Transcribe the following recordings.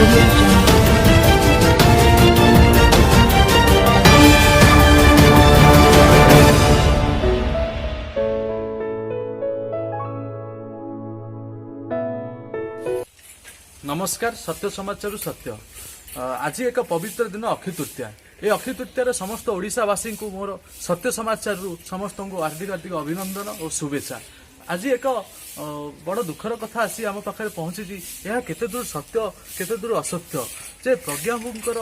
Audio Jungle. ନମସ୍କାର, ସତ୍ୟ ସମାଚାରରୁ ସତ୍ୟ। ଆଜି ଏକ ପବିତ୍ର ଦିନ, ଅକ୍ଷୟ ତୃତୀୟା। ଏହି ଅକ୍ଷୟ ତୃତୀୟାରେ ସମସ୍ତ ଓଡ଼ିଶାବାସୀଙ୍କୁ ମୋର ସତ୍ୟ ସମାଚାରରୁ ସମସ୍ତଙ୍କୁ ହାର୍ଦ୍ଦିକ ହାର୍ଦ୍ଦିକ ଅଭିନନ୍ଦନ ଓ ଶୁଭେଚ୍ଛା। ଆଜି ଏକ ବଡ଼ ଦୁଃଖର କଥା ଆସି ଆମ ପାଖରେ ପହଞ୍ଚିଛି। ଏହା କେତେ ଦୂର ସତ୍ୟ, କେତେ ଦୂର ଅସତ୍ୟ ଯେ ପ୍ରଜ୍ଞାବୁଙ୍କର,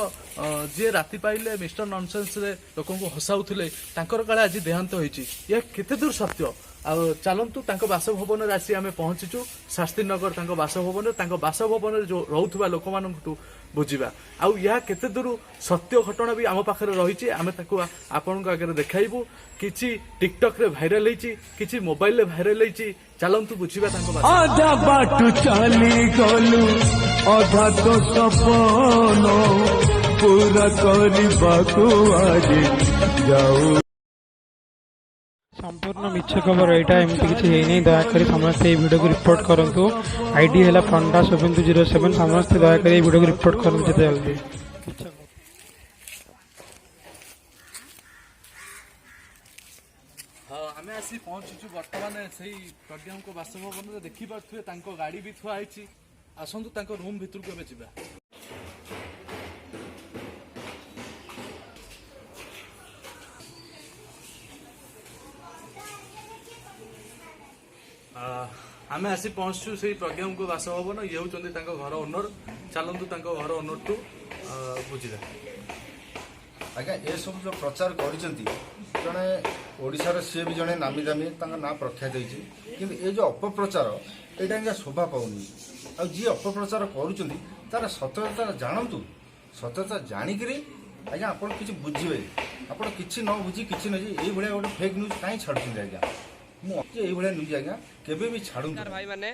ଯିଏ ରାତି ପାଇଲେ ମିଷ୍ଟର ନନସେନ୍ସରେ ଲୋକଙ୍କୁ ହସାଉଥିଲେ, ତାଙ୍କର କାଳେ ଆଜି ଦେହାନ୍ତ ହୋଇଛି। ଏହା କେତେ ଦୂର ସତ୍ୟ? ଆଉ ଚାଲନ୍ତୁ, ତାଙ୍କ ବାସଭବନରେ ଆସି ଆମେ ପହଞ୍ଚିଛୁ, ଶାସ୍ତ୍ରୀନଗର ତାଙ୍କ ବାସଭବନରେ। ତାଙ୍କ ବାସଭବନରେ ଯୋଉ ରହୁଥିବା ଲୋକମାନଙ୍କଠୁ ବୁଝିବା। ଆଉ ଏହା କେତେ ଦୂର ସତ୍ୟ ଘଟଣା ବି ଆମ ପାଖରେ ରହିଛି, ଆମେ ତାକୁ ଆପଣଙ୍କ ଆଗରେ ଦେଖାଇବୁ। କିଛି ଟିକଟକରେ ଭାଇରାଲ ହେଇଛି, କିଛି ମୋବାଇଲରେ ଭାଇରାଲ ହେଇଛି। ଚାଲନ୍ତୁ ବୁଝିବା ତାଙ୍କ ବାସ ଅଧା ବାଟ ଚାଲି ଗଲୁ, ଅଧା ତ ସପନ ପୁରା କରିବାକୁ ଆଜି ଯାଉ। ସମ୍ପୂର୍ଣ୍ଣ ମିଛ ଖବର ଏଇଟା। ଏମିତି କିଛି ହେଇନି। ଦୟାକରି ସମସ୍ତେ ଏଇ ଭିଡ଼ିଓକୁ ରିପୋର୍ଟ କରନ୍ତୁ। ଆଇଡି ହେଲା ପଣ୍ଡା ଶୁଭେନ୍ଦୁ 07। ସମସ୍ତେ ଦୟାକରି ଏଇ ଭିଡ଼ିଓକୁ ରିପୋର୍ଟ କରନ୍ତୁ ଯେତେ ଜଲ୍ଦି। ମିଛ ଖବର। ହଁ, ଆମେ ଆସି ପହଞ୍ଚିଛୁ ବର୍ତ୍ତମାନ ସେଇ ପ୍ରଜ୍ଞାଙ୍କ ବାସଭବନରେ। ଦେଖିପାରୁଥିବେ, ତାଙ୍କ ଗାଡ଼ି ବି ଥୁଆ ହେଇଛି। ଆସନ୍ତୁ, ତାଙ୍କ ରୁମ୍ ଭିତରକୁ ଏବେ ଯିବା। ଆମେ ଆସି ପହଞ୍ଚିଛୁ ସେଇ ପ୍ରଜ୍ଞାଙ୍କ ବାସଭବନ। ଇଏ ହେଉଛନ୍ତି ତାଙ୍କ ଘର ଓନର। ଚାଲନ୍ତୁ, ତାଙ୍କ ଘର ଓନରଠୁ ବୁଝିବା। ଆଜ୍ଞା, ଏସବୁ ଯେଉଁ ପ୍ରଚାର କରିଛନ୍ତି, ଜଣେ ଓଡ଼ିଶାର ସିଏ ବି ଜଣେ ନାମୀ ଦାମୀ, ତାଙ୍କ ନାଁ ପ୍ରଖ୍ୟାତ ହେଇଛି। କିନ୍ତୁ ଏ ଯେଉଁ ଅପପ୍ରଚାର, ଏଇଟା ଆଜ୍ଞା ଶୋଭା ପାଉନି। ଆଉ ଯିଏ ଅପପ୍ରଚାର କରୁଛନ୍ତି, ତାର ସତ୍ୟତା ଜାଣନ୍ତୁ। ସତ୍ୟତା ଜାଣିକିରି ଆଜ୍ଞା ଆପଣ କିଛି ବୁଝିବେ। ଆପଣ କିଛି ନ ବୁଝି, କିଛି ନ ଏଇଭଳିଆ ଗୋଟେ ଫେକ୍ ନ୍ୟୁଜ୍ କାହିଁ ଛାଡ଼ୁଛନ୍ତି ଆଜ୍ଞା? ମୁଁ ଏଇଭଳିଆ ନ୍ୟୁଜ୍ ଆଜ୍ଞା କେବେ ବି ଛାଡ଼ନ୍ତୁ। ଭାଇମାନେ,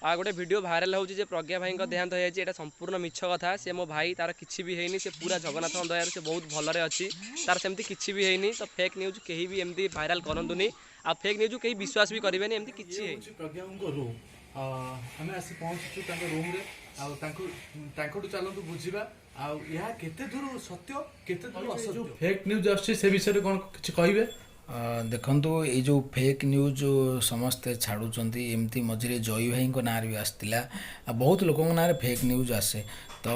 ଆଉ ଗୋଟେ ଭିଡ଼ିଓ ଭାଇରାଲ ହେଉଛି ଯେ ପ୍ରଜ୍ଞା ଭାଇଙ୍କ ଦେହାନ୍ତ ହେଇଯାଇଛି। ଏଇଟା ସମ୍ପୂର୍ଣ୍ଣ ମିଛ କଥା। ସେ ମୋ ଭାଇ, ତାର କିଛି ବି ହେଇନି। ସେ ପୁରା ଜଗନ୍ନାଥଙ୍କ ଦୟାରୁ ସେ ବହୁତ ଭଲରେ ଅଛି। ତାର ସେମିତି କିଛି ବି ହେଇନି। ତ ଫେକ୍ ନ୍ୟୁଜ୍ କେହି ବି ଏମିତି ଭାଇରାଲ କରନ୍ତୁନି, ଆଉ ଫେକ୍ ନ୍ୟୁଜ୍ କେହି ବିଶ୍ୱାସ ବି କରିବେନି। ଏମିତି କିଛି ଇଏ ହେଇନି। ହେଉଛି ପ୍ରଜ୍ଞାଙ୍କ ରୁମ୍। ଆମେ ଆସି ପହଞ୍ଚିଛୁ ତାଙ୍କ ରୁମ୍ରେ, ଆଉ ତାଙ୍କଠୁ ଚାଲନ୍ତୁ ବୁଝିବା ଆଉ ଏହା କେତେ ଦୂର ସତ୍ୟ, କେତେ ଦୂର ଅସତ୍ୟ। ଫେକ୍ ନ୍ୟୁଜ୍ ଆସୁଛି, ସେ ବିଷୟରେ କ'ଣ କିଛି କହିବେ? ଦେଖନ୍ତୁ, ଏଇ ଯେଉଁ ଫେକ୍ ନ୍ୟୁଜ୍ ସମସ୍ତେ ଛାଡ଼ୁଛନ୍ତି, ଏମିତି ମଝିରେ ଜୟୀ ଭାଇଙ୍କ ନାଁରେ ବି ଆସିଥିଲା, ଆଉ ବହୁତ ଲୋକଙ୍କ ନାଁରେ ଫେକ୍ ନ୍ୟୁଜ୍ ଆସେ। ତ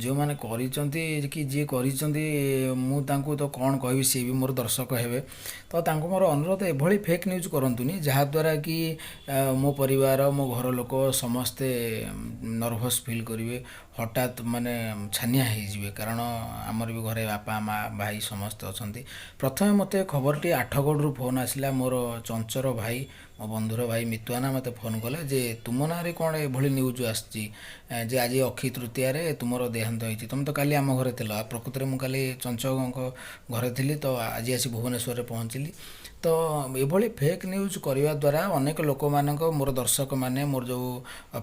ଯେଉଁମାନେ କରିଛନ୍ତି କି ଯିଏ କରିଛନ୍ତି, ମୁଁ ତାଙ୍କୁ ତ କ'ଣ କହିବି, ସିଏ ବି ମୋର ଦର୍ଶକ ହେବେ। ତ ତାଙ୍କୁ ମୋର ଅନୁରୋଧ, ଏଭଳି ଫେକ୍ ନ୍ୟୁଜ୍ କରନ୍ତୁନି, ଯାହାଦ୍ୱାରା କି ମୋ ପରିବାର, ମୋ ଘର ଲୋକ ସମସ୍ତେ ନର୍ଭସ୍ ଫିଲ୍ କରିବେ, ହଠାତ୍ ମାନେ ଛାନିଆ ହେଇଯିବେ। କାରଣ ଆମର ବି ଘରେ ବାପା, ମା, ଭାଇ ସମସ୍ତେ ଅଛନ୍ତି। ପ୍ରଥମେ ମୋତେ ଖବରଟି ଆଠଗଡ଼ରୁ ଫୋନ୍ ଆସିଲା। ମୋର ଚଞ୍ଚର ଭାଇ, ମୋ ବନ୍ଧୁର ଭାଇ ମିତୁଆନା ମୋତେ ଫୋନ୍ କଲେ ଯେ ତୁମ ନାଁରେ କ'ଣ ଏଭଳି ନ୍ୟୁଜ୍ ଆସିଛି ଯେ ଆଜି ଅକ୍ଷୟ ତୃତୀୟାରେ ତୁମର ଦେହାନ୍ତ ହେଇଛି, ତୁମେ ତ କାଲି ଆମ ଘରେ ଥିଲ। ଆଉ ପ୍ରକୃତରେ ମୁଁ କାଲି ଚଞ୍ଚଙ୍କ ଘରେ ଥିଲି, ତ ଆଜି ଆସି ଭୁବନେଶ୍ୱରରେ ପହଞ୍ଚିଲି। ତ ଏଭଳି ଫେକ୍ ନ୍ୟୁଜ୍ କରିବା ଦ୍ୱାରା ଅନେକ ଲୋକମାନଙ୍କ, ମୋର ଦର୍ଶକମାନେ, ମୋର ଯେଉଁ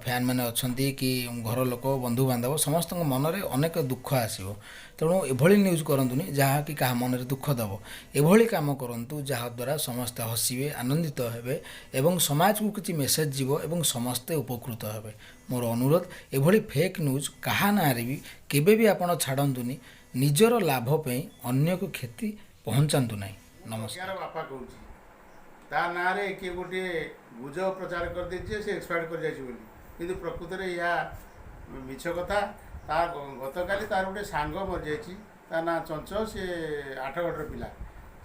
ଫ୍ୟାନ୍ ମାନେ ଅଛନ୍ତି କି ଘର ଲୋକ, ବନ୍ଧୁବାନ୍ଧବ, ସମସ୍ତଙ୍କ ମନରେ ଅନେକ ଦୁଃଖ ଆସିବ। ତେଣୁ ଏଭଳି ନ୍ୟୁଜ୍ କରନ୍ତୁନି ଯାହାକି କାହା ମନରେ ଦୁଃଖ ଦେବ। ଏଭଳି କାମ କରନ୍ତୁ ଯାହାଦ୍ୱାରା ସମସ୍ତେ ହସିବେ, ଆନନ୍ଦିତ ହେବେ ଏବଂ ସମାଜକୁ କିଛି ମେସେଜ୍ ଯିବ ଏବଂ ସମସ୍ତେ ଉପକୃତ ହେବେ। ମୋର ଅନୁରୋଧ, ଏଭଳି ଫେକ୍ ନ୍ୟୁଜ୍ କାହା ନାଁରେ ବି କେବେ ବି ଆପଣ ଛାଡ଼ନ୍ତୁନି। ନିଜର ଲାଭ ପାଇଁ ଅନ୍ୟକୁ କ୍ଷତି ପହଞ୍ଚାନ୍ତୁ ନାହିଁ। ନମସ୍କାର। ପ୍ରଜ୍ଞାର ବାପା କହୁଛି, ତା ନାଁରେ କିଏ ଗୋଟିଏ ଗୁଜବ ପ୍ରଚାର କରିଦେଇଛି ଯେ ସେ ଏକ୍ସପାୟାର୍ଡ କରିଯାଇଛି ବୋଲି। କିନ୍ତୁ ପ୍ରକୃତରେ ଏହା ମିଛ କଥା। ତା ଗତକାଲି ତାର ଗୋଟେ ସାଙ୍ଗ ମରିଯାଇଛି, ତା ନାଁ ଚଞ୍ଚ, ସେ ଆଠଗଡ଼ର ପିଲା।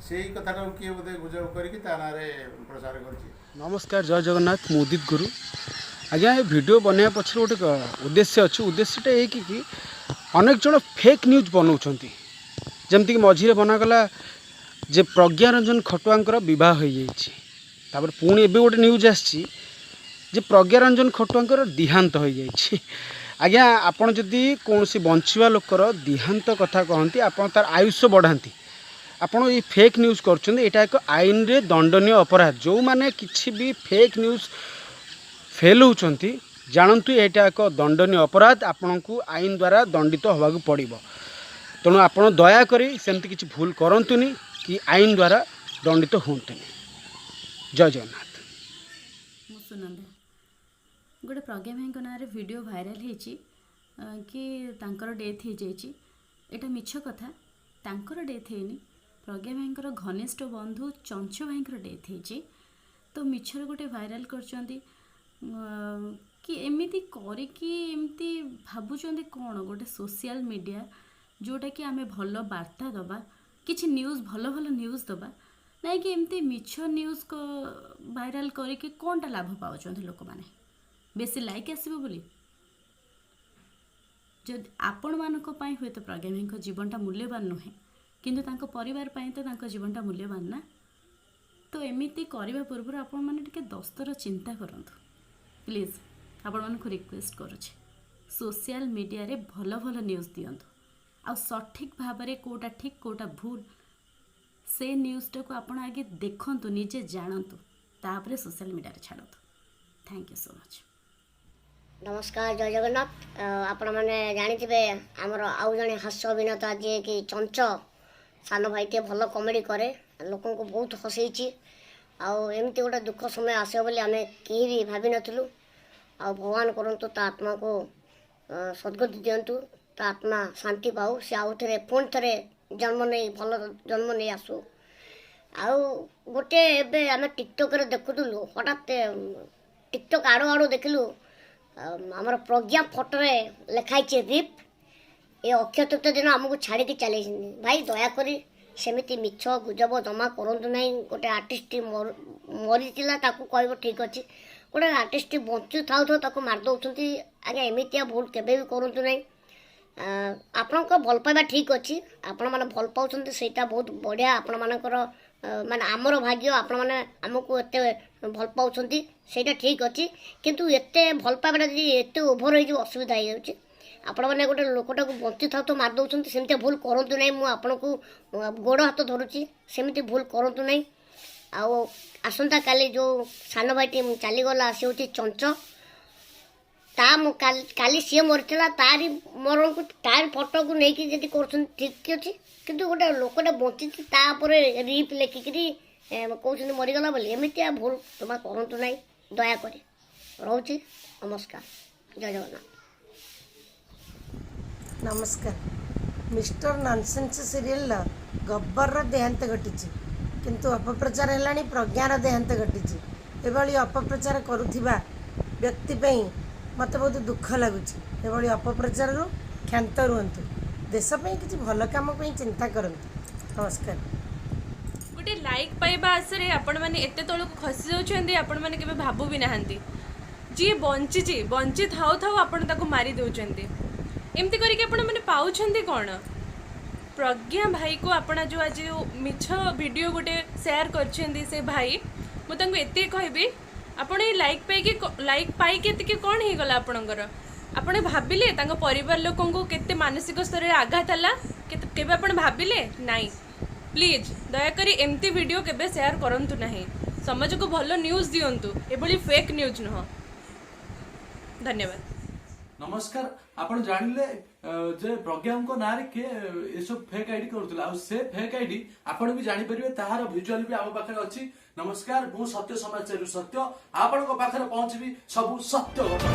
ସେଇ କଥାଟାକୁ କିଏ ବୋଧେ ଗୁଜବ କରିକି ତା ନାଁରେ ପ୍ରଚାର କରିଛି। ନମସ୍କାର, ଜୟ ଜଗନ୍ନାଥ। ମୁଁ ଉଦିତ ଗୁରୁ। ଆଜ୍ଞା, ଏ ଭିଡ଼ିଓ ବନେଇବା ପଛରେ ଗୋଟେ ଉଦ୍ଦେଶ୍ୟ ଅଛି। ଉଦ୍ଦେଶ୍ୟଟା ଏଇକି କି ଅନେକ ଜଣ ଫେକ୍ ନ୍ୟୁଜ୍ ବନାଉଛନ୍ତି। ଯେମିତିକି ମଝିରେ ବନାଗଲା ଯେ ପ୍ରଜ୍ଞା ରଞ୍ଜନ ଖଟୁଆଙ୍କର ବିବାହ ହୋଇଯାଇଛି। ତାପରେ ପୁଣି ଏବେ ଗୋଟେ ନ୍ୟୁଜ୍ ଆସିଛି ଯେ ପ୍ରଜ୍ଞା ରଞ୍ଜନ ଖଟୁଆଙ୍କର ଦେହାନ୍ତ ହୋଇଯାଇଛି। ଆଜ୍ଞା, ଆପଣ ଯଦି କୌଣସି ବଞ୍ଚିବା ଲୋକର ଦେହାନ୍ତ କଥା କହନ୍ତି, ଆପଣ ତାର ଆୟୁଷ ବଢ଼ାନ୍ତି। ଆପଣ ଏଇ ଫେକ୍ ନ୍ୟୁଜ୍ କରୁଛନ୍ତି, ଏଇଟା ଏକ ଆଇନରେ ଦଣ୍ଡନୀୟ ଅପରାଧ। ଯେଉଁମାନେ କିଛି ବି ଫେକ୍ ନ୍ୟୁଜ୍ ଫେଲଉଛନ୍ତି, ଜାଣନ୍ତୁ ଏଇଟା ଏକ ଦଣ୍ଡନୀୟ ଅପରାଧ। ଆପଣଙ୍କୁ ଆଇନ ଦ୍ୱାରା ଦଣ୍ଡିତ ହେବାକୁ ପଡ଼ିବ। ତେଣୁ ଆପଣ ଦୟାକରି ସେମିତି କିଛି ଭୁଲ କରନ୍ତୁନି କି ଆଇନ ଦ୍ୱାରା ଦଣ୍ଡିତ ହୁଅନ୍ତୁନି। ଜୟ ଜଗନ୍ନାଥ। ମୁଁ ସୁନନ୍ଦା। ଗୋଟେ ପ୍ରଜ୍ଞା ଭାଇଙ୍କ ନାଁରେ ଭିଡ଼ିଓ ଭାଇରାଲ୍ ହେଇଛି। କି ତାଙ୍କର ଡେଥ୍ ହେଇଯାଇଛି। ଏଇଟା ମିଛ କଥା। ତାଙ୍କର ଡେଥ୍ ହେଇନି, ପ୍ରଜ୍ଞା ଭାଇଙ୍କର ଘନିଷ୍ଠ ବନ୍ଧୁ ଚଞ୍ଚୁ ଭାଇଙ୍କର ଡେଥ୍ ହେଇଛି। ତ ମିଛରେ ଗୋଟେ ଭାଇରାଲ୍ କରିଛନ୍ତି କି ଏମିତି କରିକି ଏମିତି ଭାବୁଛନ୍ତି କ'ଣ? ଗୋଟେ ସୋସିଆଲ ମିଡ଼ିଆ ଯେଉଁଟାକି ଆମେ ଭଲ ବାର୍ତ୍ତା ଦେବା, କିଛି ନ୍ୟୁଜ୍, ଭଲ ଭଲ ନ୍ୟୁଜ୍ ଦେବା, ନାଇଁ କି ଏମିତି ମିଛ ନ୍ୟୁଜ୍ ଭାଇରାଲ୍ କରିକି କ'ଣଟା ଲାଭ ପାଉଛନ୍ତି ଲୋକମାନେ? ବେଶୀ ଲାଇକ୍ ଆସିବ ବୋଲି। ଯଦି ଆପଣମାନଙ୍କ ପାଇଁ ହୁଏତ ପ୍ରଜ୍ଞା ଭାଇଙ୍କ ଜୀବନଟା ମୂଲ୍ୟବାନ ନୁହେଁ, କିନ୍ତୁ ତାଙ୍କ ପରିବାର ପାଇଁ ତ ତାଙ୍କ ଜୀବନଟା ମୂଲ୍ୟବାନ ନା। ତ ଏମିତି କରିବା ପୂର୍ବରୁ ଆପଣମାନେ ଟିକେ ଦଶଥର ଚିନ୍ତା କରନ୍ତୁ ପ୍ଲିଜ୍। ଆପଣମାନଙ୍କୁ ରିକ୍ୱେଷ୍ଟ କରୁଛି, ସୋସିଆଲ ମିଡ଼ିଆରେ ଭଲ ଭଲ ନ୍ୟୁଜ୍ ଦିଅନ୍ତୁ ଆଉ ସଠିକ୍ ଭାବରେ କେଉଁଟା ଠିକ୍, କେଉଁଟା ଭୁଲ, ସେ ନ୍ୟୁଜ୍ଟାକୁ ଆପଣ ଆଗେ ଦେଖନ୍ତୁ, ନିଜେ ଜାଣନ୍ତୁ, ତାପରେ ସୋସିଆଲ ମିଡ଼ିଆରେ ଛାଡ଼ନ୍ତୁ। Thank you so much. ନମସ୍କାର, ଜୟ ଜଗନ୍ନାଥ। ଆପଣମାନେ ଜାଣିଥିବେ, ଆମର ଆଉ ଜଣେ ହାସ୍ୟ ଅଭିନେତା ଯିଏକି ଚଞ୍ଚ ସାନ ଭାଇଟିଏ, ଭଲ କମେଡ଼ି କରେ, ଲୋକଙ୍କୁ ବହୁତ ହସେଇଛି। ଆଉ ଏମିତି ଗୋଟେ ଦୁଃଖ ସମୟ ଆସିବ ବୋଲି ଆମେ କେହି ବି ଭାବିନଥିଲୁ। ଆଉ ଭଗବାନ କରନ୍ତୁ ତା ଆତ୍ମାକୁ ସଦ୍ଗତି ଦିଅନ୍ତୁ, ତା ଆତ୍ମା ଶାନ୍ତି ପାଉ, ସେ ଆଉ ଥରେ ପୁଣି ଥରେ ଜନ୍ମ ନେଇ ଭଲ ଜନ୍ମ ନେଇ ଆସୁ। ଆଉ ଗୋଟେ ଏବେ ଆମେ ଟିକଟକରେ ଦେଖୁଥିଲୁ, ହଠାତ୍ ଟିକଟକ୍ ଆଡ଼ୁ ଆଡ଼ୁ ଦେଖିଲୁ ଆମର ପ୍ରଜ୍ଞା ଫଟୋରେ ଲେଖା ହେଇଛି ରିପ୍, ଏ ଅକ୍ଷୟ ତୃତୀୟା ଦିନ ଆମକୁ ଛାଡ଼ିକି ଚାଲିଯାଇଛନ୍ତି। ଭାଇ, ଦୟାକରି ସେମିତି ମିଛ ଗୁଜବ ଜମା କରନ୍ତୁ ନାହିଁ। ଗୋଟେ ଆର୍ଟିଷ୍ଟ ମରିଥିଲା ତାକୁ କହିବ ଠିକ୍ ଅଛି, ଗୋଟେ ଆର୍ଟିଷ୍ଟ ବଞ୍ଚୁ ଥାଉ ଥାଉ ତାକୁ ମାରି ଦେଉଛନ୍ତି। ଆଜ୍ଞା, ଏମିତିଆ ଭୁଲ କେବେ ବି କରନ୍ତୁ ନାହିଁ। ଆପଣଙ୍କ ଭଲ ପାଇବା ଠିକ୍ ଅଛି, ଆପଣମାନେ ଭଲ ପାଉଛନ୍ତି, ସେଇଟା ବହୁତ ବଢ଼ିଆ। ଆପଣମାନଙ୍କର ମାନେ ଆମର ଭାଗ୍ୟ, ଆପଣମାନେ ଆମକୁ ଏତେ ଭଲ ପାଉଛନ୍ତି, ସେଇଟା ଠିକ୍ ଅଛି। କିନ୍ତୁ ଏତେ ଭଲ ପାଇବାଟା ଯଦି ଏତେ ଓଭର ହେଇଯିବ, ଅସୁବିଧା ହେଇଯାଉଛି। ଆପଣମାନେ ଗୋଟେ ଲୋକଟାକୁ ବଞ୍ଚି ଥାଉ ତ ମାରି ଦେଉଛନ୍ତି, ସେମିତିଆ ଭୁଲ କରନ୍ତୁ ନାହିଁ। ମୁଁ ଆପଣଙ୍କୁ ଗୋଡ଼ ହାତ ଧରୁଛି, ସେମିତି ଭୁଲ କରନ୍ତୁ ନାହିଁ। ଆଉ ଆସନ୍ତାକାଲି ଯେଉଁ ସାନ ଭାଇଟି ଚାଲିଗଲା, ସେ ହେଉଛି ଚଞ୍ଚ। ତା ମୁଁ କାଲି କାଲି ସିଏ ମରିଥିଲା, ତାରି ମରଣକୁ, ତାରି ଫଟୋକୁ ନେଇକି ଯଦି କରୁଛନ୍ତି ଠିକ୍ ଅଛି। କିନ୍ତୁ ଗୋଟେ ଲୋକଟା ବଞ୍ଚିଛି, ତାପରେ ରିପ୍ ଲେଖିକିରି କହୁଛନ୍ତି ମରିଗଲା ବୋଲି, ଏମିତିଆ ଭୁଲ ଜମା କରନ୍ତୁ ନାହିଁ ଦୟାକରି। ରହୁଛି, ନମସ୍କାର, ଜୟ ଜଗନ୍ନାଥ। ନମସ୍କାର। ମିଷ୍ଟର ନନସେନ୍ସ ସିରିଏଲର ଗବ୍ବରର ଦେହାନ୍ତ ଘଟିଛି, କିନ୍ତୁ ଅପପ୍ରଚାର ହେଲାଣି ପ୍ରଜ୍ଞାର ଦେହାନ୍ତ ଘଟିଛି। ଏଭଳି ଅପପ୍ରଚାର କରୁଥିବା ବ୍ୟକ୍ତି ପାଇଁ ମୋତେ ବହୁତ ଦୁଃଖ ଲାଗୁଛି। ଏଭଳି ଅପପ୍ରଚାରରୁ କ୍ଷାନ୍ତ ରୁହନ୍ତୁ, ଦେଶ ପାଇଁ କିଛି ଭଲ କାମ ପାଇଁ ଚିନ୍ତା କରନ୍ତୁ। ନମସ୍କାର। ଗୋଟେ ଲାଇକ୍ ପାଇବା ଆଶାରେ ଆପଣମାନେ ଏତେ ତଳକୁ ଖସି ଯାଉଛନ୍ତି, ଆପଣମାନେ କେବେ ଭାବୁ ବି ନାହାନ୍ତି। ଯିଏ ବଞ୍ଚିଛି, ବଞ୍ଚି ଥାଉ ଥାଉ ଆପଣ ତାକୁ ମାରି ଦେଉଛନ୍ତି। ଏମିତି କରିକି ଆପଣମାନେ ପାଉଛନ୍ତି କ'ଣ? ପ୍ରଜ୍ଞା ଭାଇକୁ ଆପଣ ଯେଉଁ ଆଜି ଯେଉଁ ମିଛ ଭିଡ଼ିଓ ଗୋଟେ ସେୟାର କରିଛନ୍ତି ସେ ଭାଇ, ମୁଁ ତାଙ୍କୁ ଏତିକି କହିବି, ଆପଣ ଏଇ ଲାଇକ୍ ପାଇକି ଏତିକି କ'ଣ ହେଇଗଲା ଆପଣଙ୍କର? ଆପଣ ଭାବିଲେ ତାଙ୍କ ପରିବାର ଲୋକଙ୍କୁ କେତେ ମାନସିକ ସ୍ତରରେ ଆଘାତ ହେଲା? କେତେ କେବେ ଆପଣ ଭାବିଲେ? ନାଇଁ। ପ୍ଲିଜ୍ ଦୟାକରି ଏମିତି ଭିଡ଼ିଓ କେବେ ସେୟାର କରନ୍ତୁ ନାହିଁ। ସମାଜକୁ ଭଲ ନ୍ୟୁଜ୍ ଦିଅନ୍ତୁ, ଏଭଳି ଫେକ୍ ନ୍ୟୁଜ୍ ନୁହଁ। ଧନ୍ୟବାଦ। ନମସ୍କାର। ଆପଣ ଜାଣିଲେ ଯେ ପ୍ରଜ୍ଞାଙ୍କ ନାଁରେ କିଏ ଏସବୁ ଫେକ୍ ଆଇଡି କରୁଥିଲା ଆଉ ସେ ଫେକ୍ ଆଇଡି ଆପଣ ବି ଜାଣିପାରିବେ, ତାହାର ଭିଜୁଆଲ ବି ଆମ ପାଖରେ ଅଛି। ନମସ୍କାର, ମୁଁ ସତ୍ୟ ସମାଚାରରୁ ସତ୍ୟ ଆପଣଙ୍କ ପାଖରେ ପହଞ୍ଚିବି ସବୁ ସତ୍ୟ ଘଟଣା।